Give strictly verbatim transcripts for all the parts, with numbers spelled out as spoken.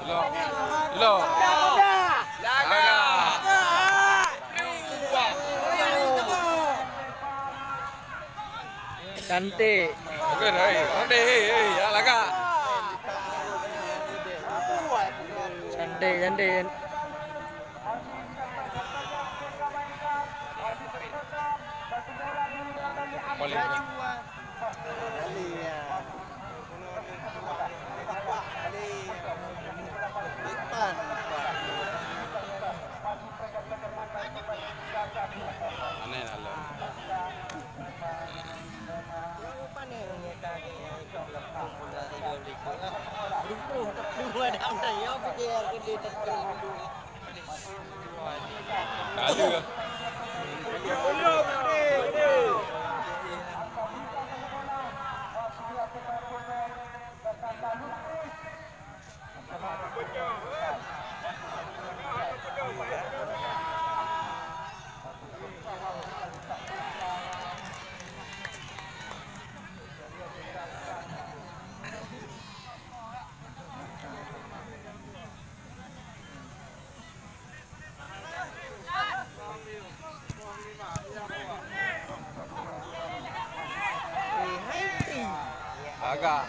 Lo. Lo. Lagak. Cantik. Bagus, hei. Cantik, hei, hei. Ya, lagak. Cantik, cantik. Boleh. Aneh lah lo. Ada. Agak.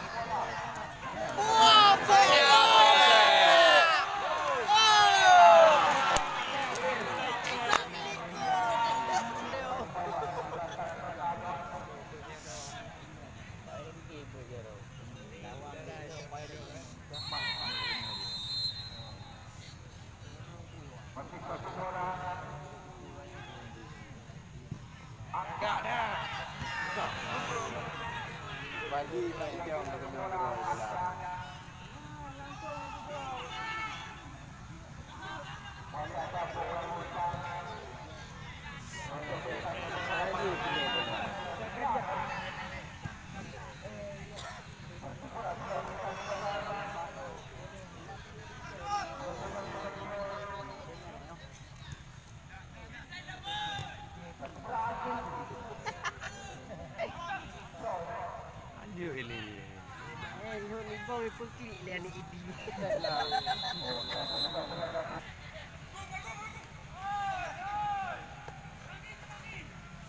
Aduh, ini. Eh, Lihon Libong ipun klik lé aneuk Idi.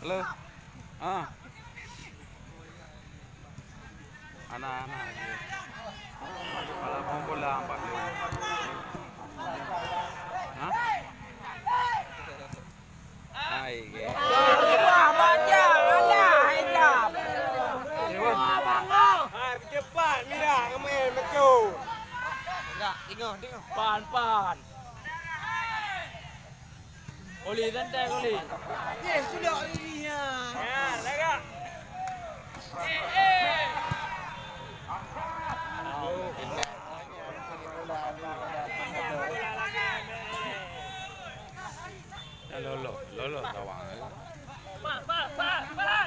Halo. Ah. Anak-anak je. Malah bola empat puluh. Hah? Hai, ke. Hai, cepat, Mira, kami, Mecu. Enggak, tengok, tengok. Pan, pan. Oli, santai, Oli. Eh, sudah Oli, ya. Ya, lagak. Eh, eh. Dah lolo, lolo tawang. Pak, pak, pak, pak.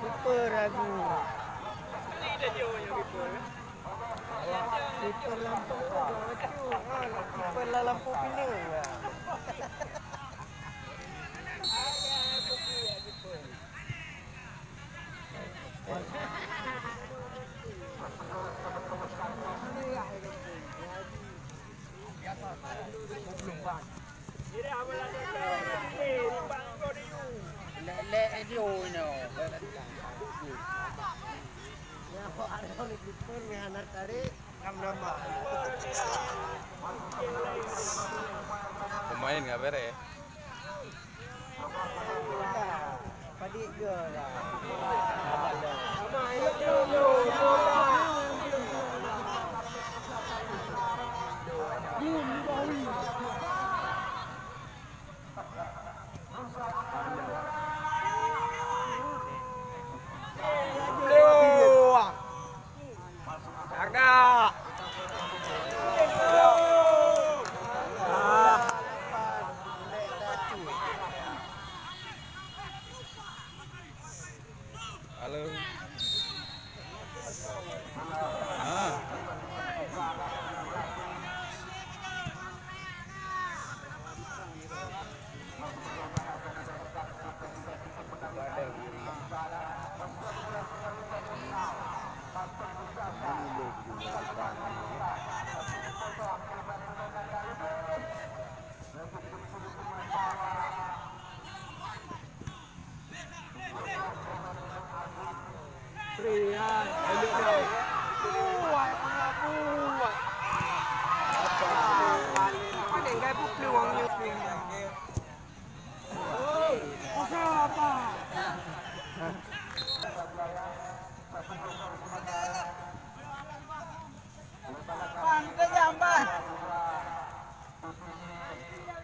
Super lagu. Kiper lampôh, kiper lam lampôh pineung. Lek-lek dio inoe. Pemain nggak beres. Halo. Ah.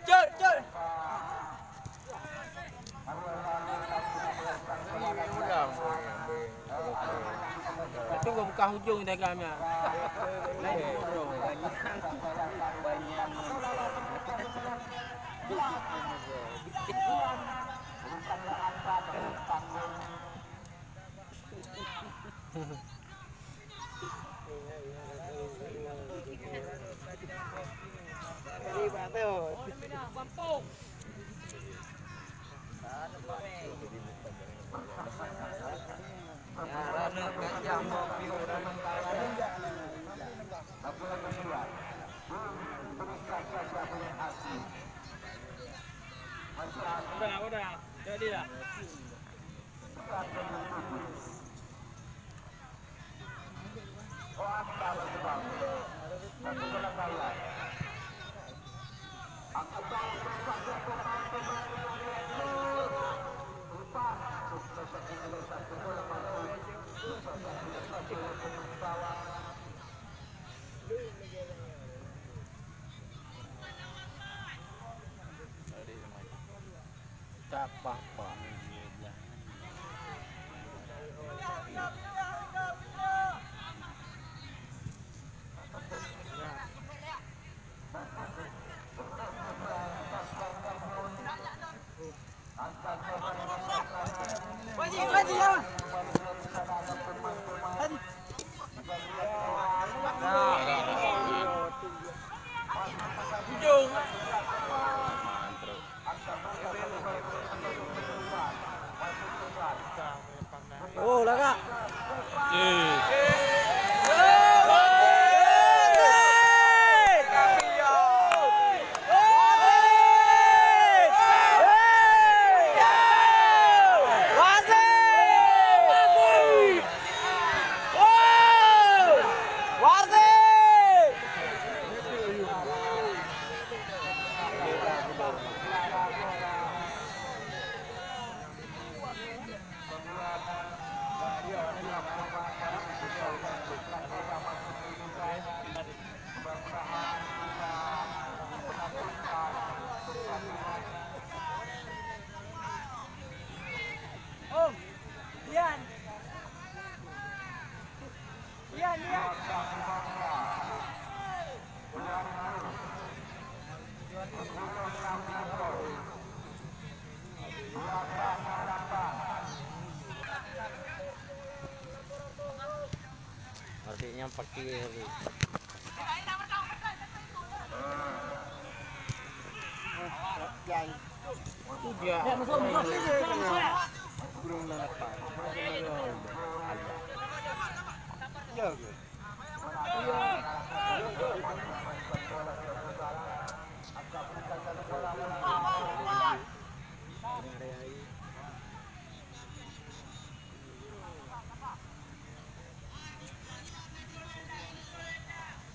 Cut, cut. Itu gua buka hujung dah kami. Udah, udah. Jadi dah. Tak apa-apa. Adiknya pakai hari.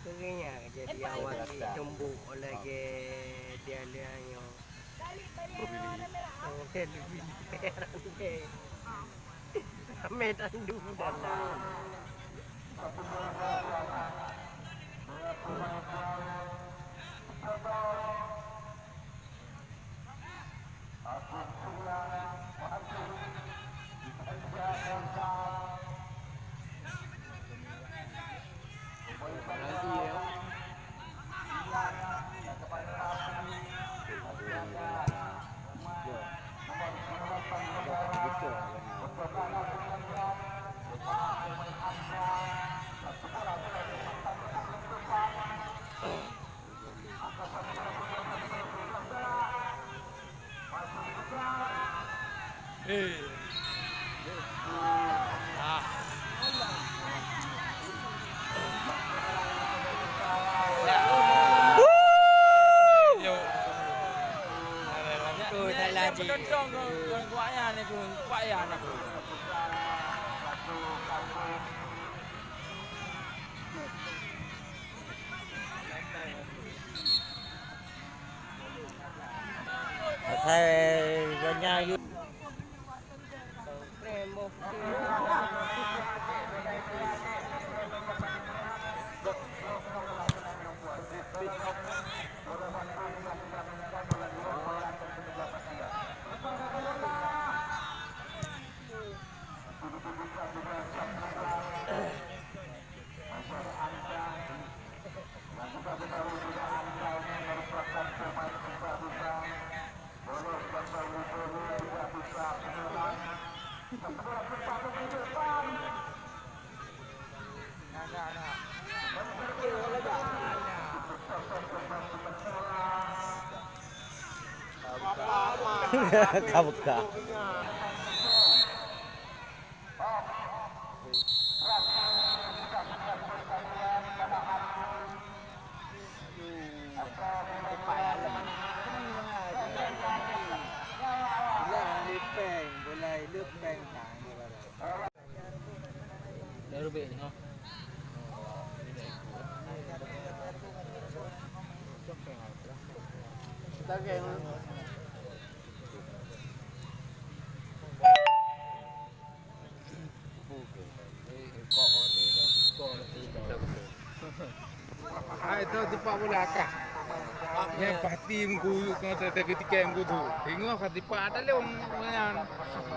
Keureuna jadi awak ditumbuk lagèe dia lheueh nyoe. Oh, dia lebih merah deh. Ramé tandu dalam. Eh. Ah. Yo. Betul, saya lagi. Asai banyak yu. Ka buka. Hai, tu tipak bola kah? Nyang pasti mengku, kau tak tiket mengku tu. Tengok ka tipak ada lewat nyan.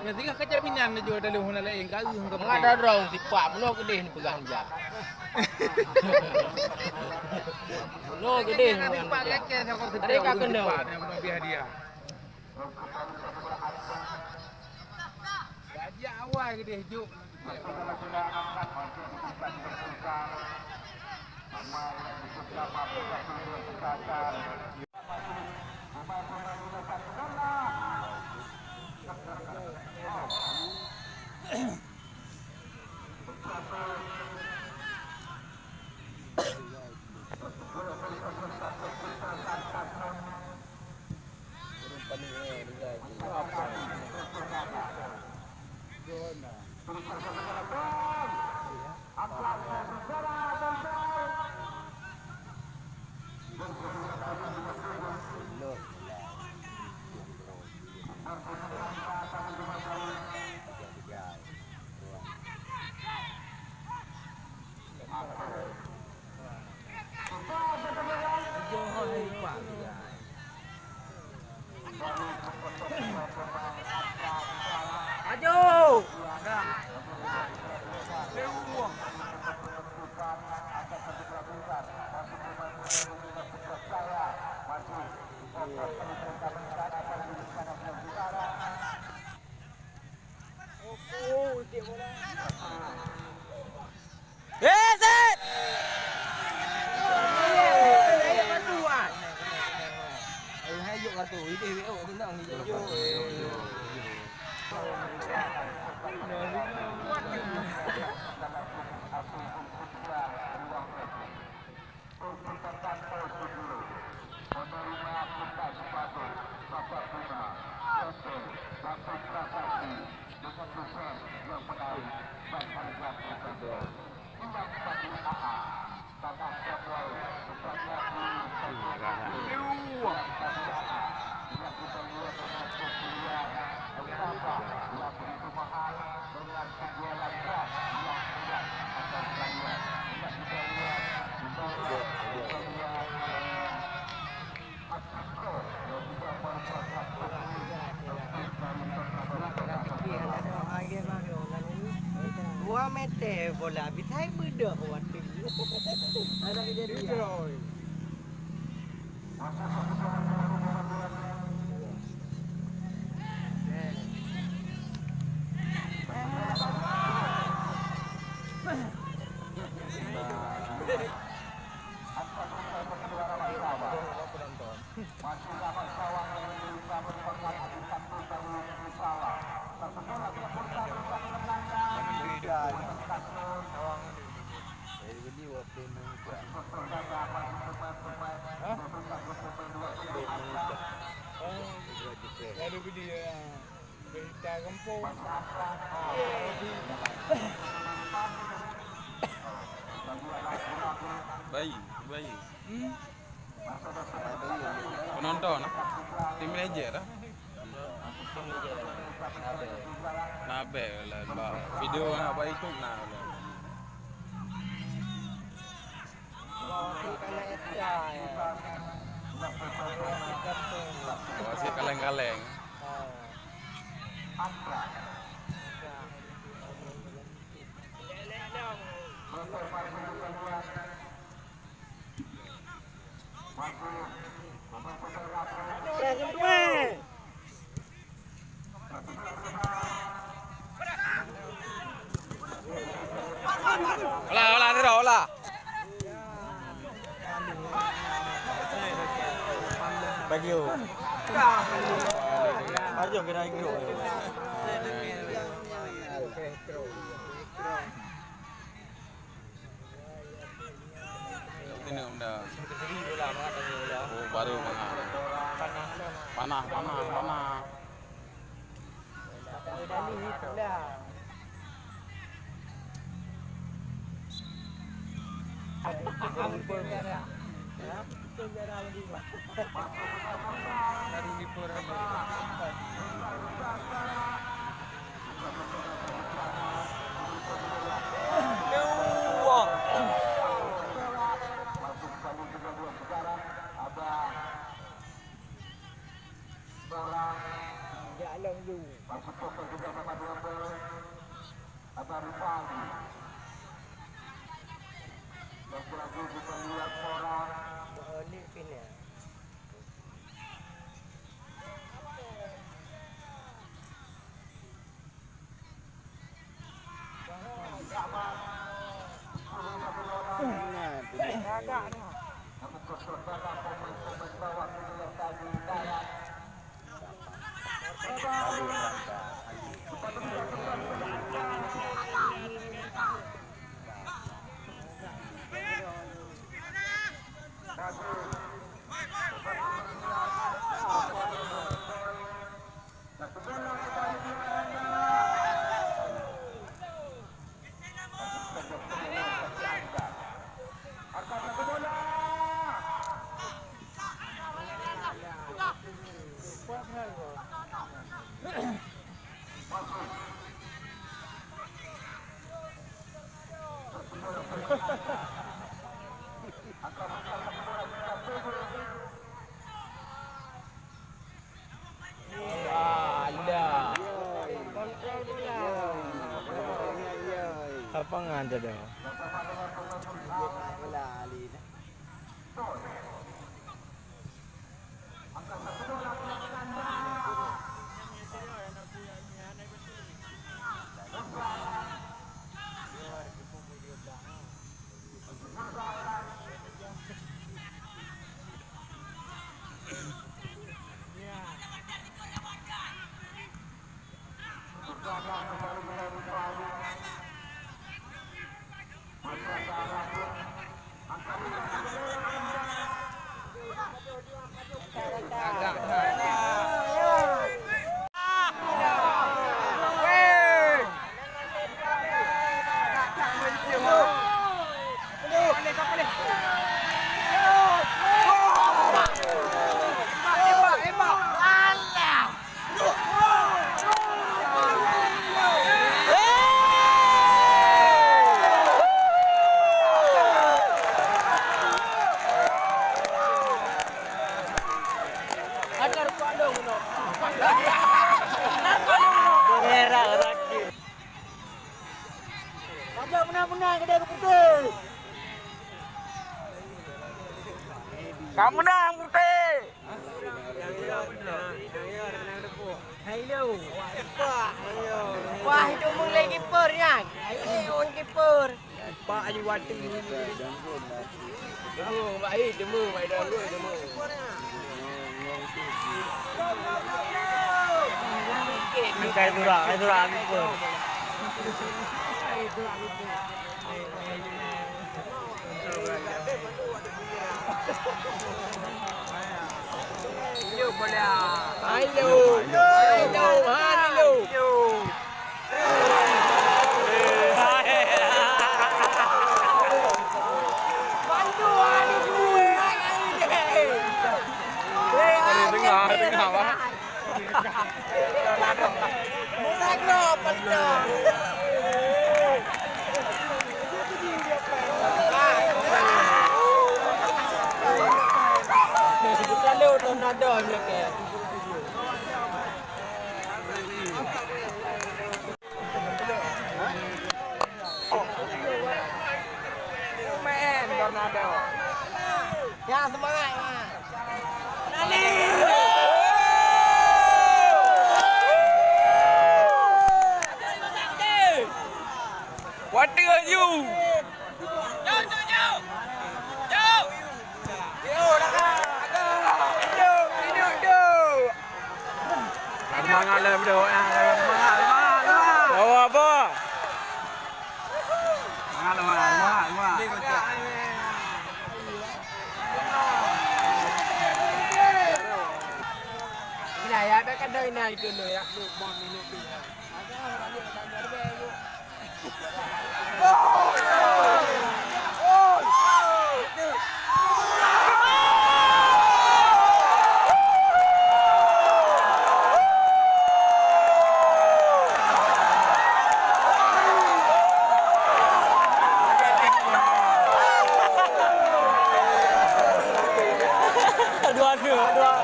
Nyang singgah ka jaminan laju ada lewat lain, ka ureueng ka Ngat pakai. Ada droe tipak, meunoe keudeh ni pegang jak. Meunoe keudeh. Tipak kekeh siapa tu? Ada ka kena. Tipak yang meunoe bih hadiah. Gaji awai keudeh juk. Aju! Dua meter bola, bisa beudôh waktu. Ada kejadian. Bayi, bayi. Penonton, ah? Tim Legend, ah? Nah, bèk lah, bah. Video na bak YouTube na lah. Wasit kaleng-kaleng. Olah, olah, terus, olah. Bagi. Bagi kena ikut. Keuneuk muda. Oh, baru mangat. Panah, panah, panah. Alah. Apa ngan tadi? Bendera rakyat. Raja menang-menang kedai putih. Ka menang putih. Wah, itu mulai kiper nyan. Ayo, kiper. Pak Haji Wati. Temu, Pak Haji, temu, Pak Haji, temu. Kai surah, kai surah, aku pun. Hai lo, hai lo, hai lo. Tengah, tengah, Pak. Main tornado. Ya, semangat, semangat. Water you. Jauh, jauh, jauh. Jauh. Hidup, hidup, hidup. Semangat lom, dok. Ah, semangat, semangat, semangat. Bawa apa? Semangat, semangat, semangat, semangat. Ina, ya, bèk keunoe ina dulu, ya. Dua, dua, dua.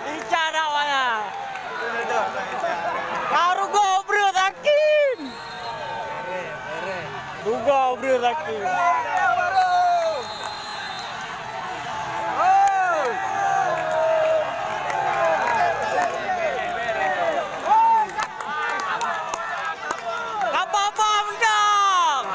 Bicara mana? Baru gobrol sakin. Duga breuh laki. Apa-apa mantap.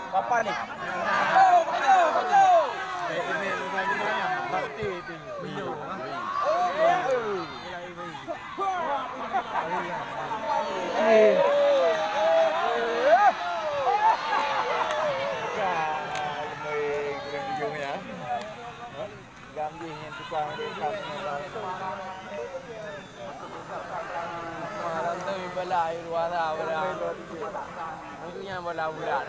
Papa ni. Malam tu bala air wara bala. Maksudnya bala bulan.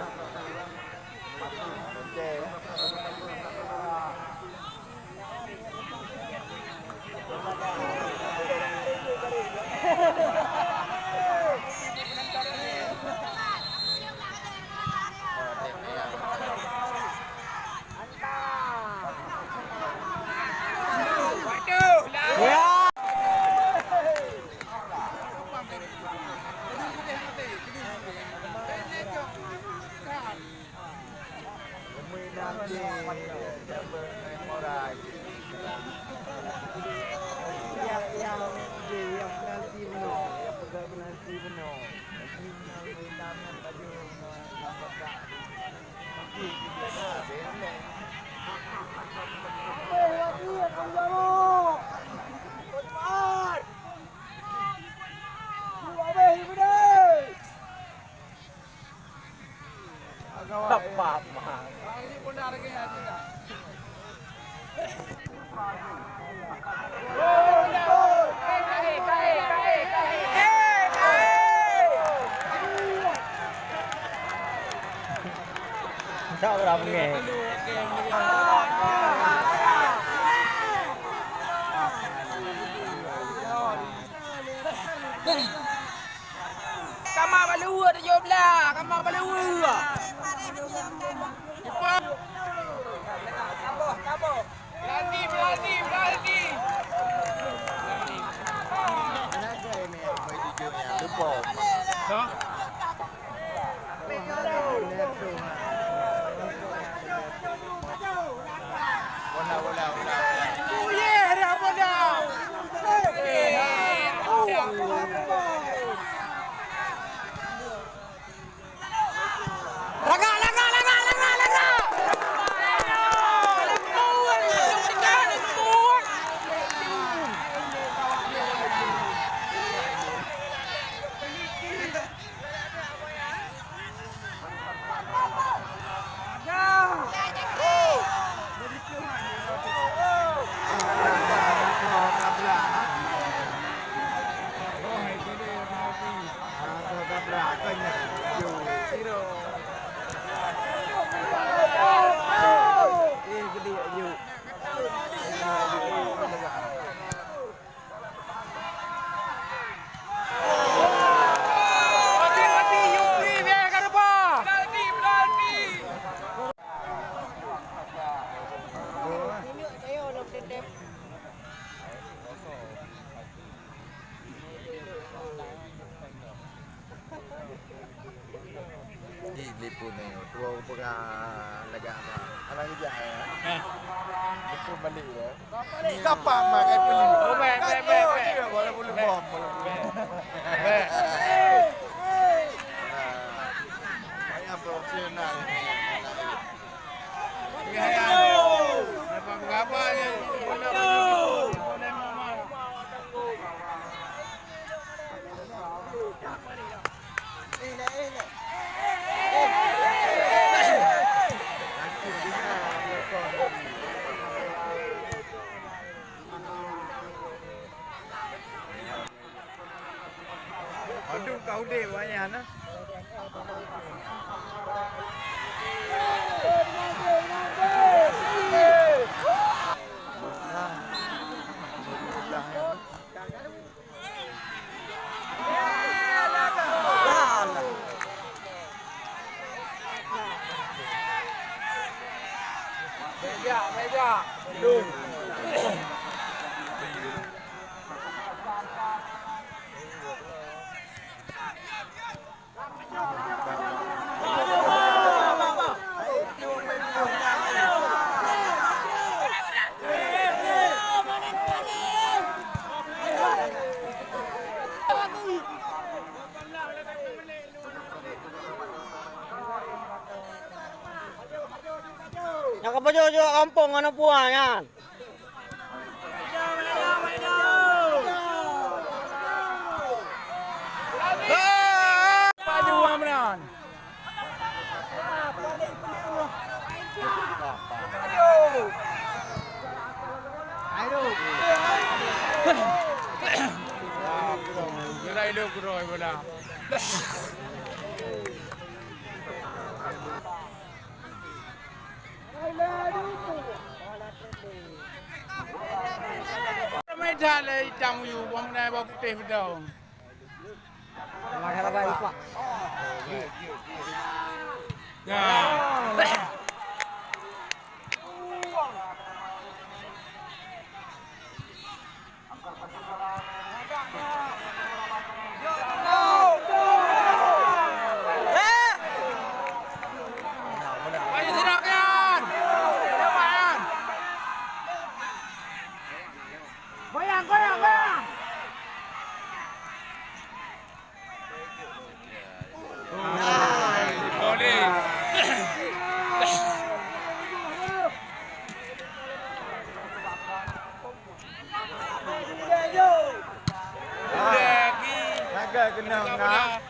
Kama bak luwa tujoh blah, kama bak luwa. Berhenti, berhenti, berhenti. Di telefon ni, tua peugah lagak apa? Alang ijak ya. Telefon balik ya. Kapan mak kai peli? Oh, baik, baik, baik, baik. Walaupun bom. Baik. Banyak profesional. Aduh, ka udeb awak nyan, nah. Meja, meja. Nyang ka pajoh-joh gampông aneuk buah nyan. Paju meunan. Gerai lé keudroe bola. Ramai that lé itam yue, bak meunan bak putéh beudong. Ya. Lawan.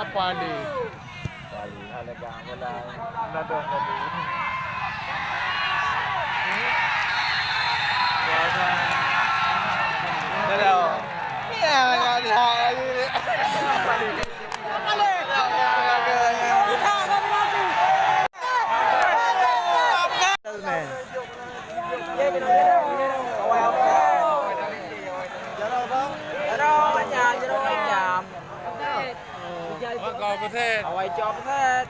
Apa ni? Awai cok offside.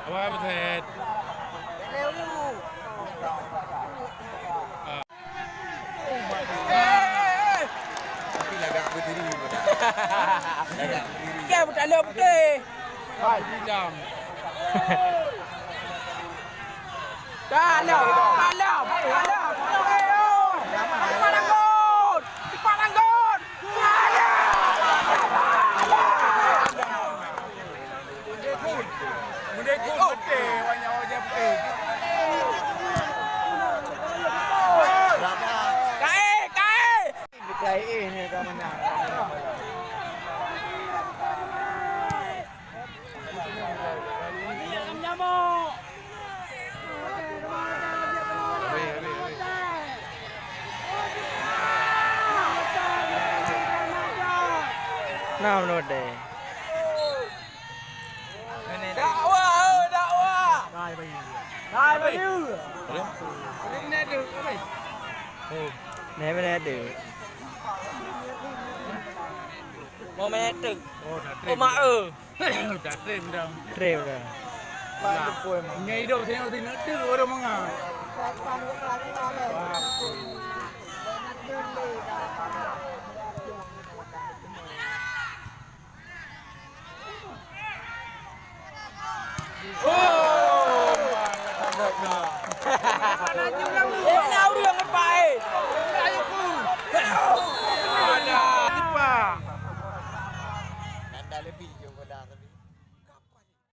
Awai offside. Tapi lagak berdiri. Lagak berdiri. Dia betalak betul. Hai, hitam. Dalam, dalam, dalam. Cepat langgon! Cepat langgon! Mendekut. Mendekut betul, banyak orang betul. Kae, kae! Kae ni ka menang. Nah, menurut deh. Dakwa, eh, dakwa. Hai, Bayu. Hai, Bayu. Neh, mana ada? Mau main tu. Oh, dah trip. Oh, mak, eh. Dah trip dah. Trip dah. Ngai hidup tengok sini tu baru menga.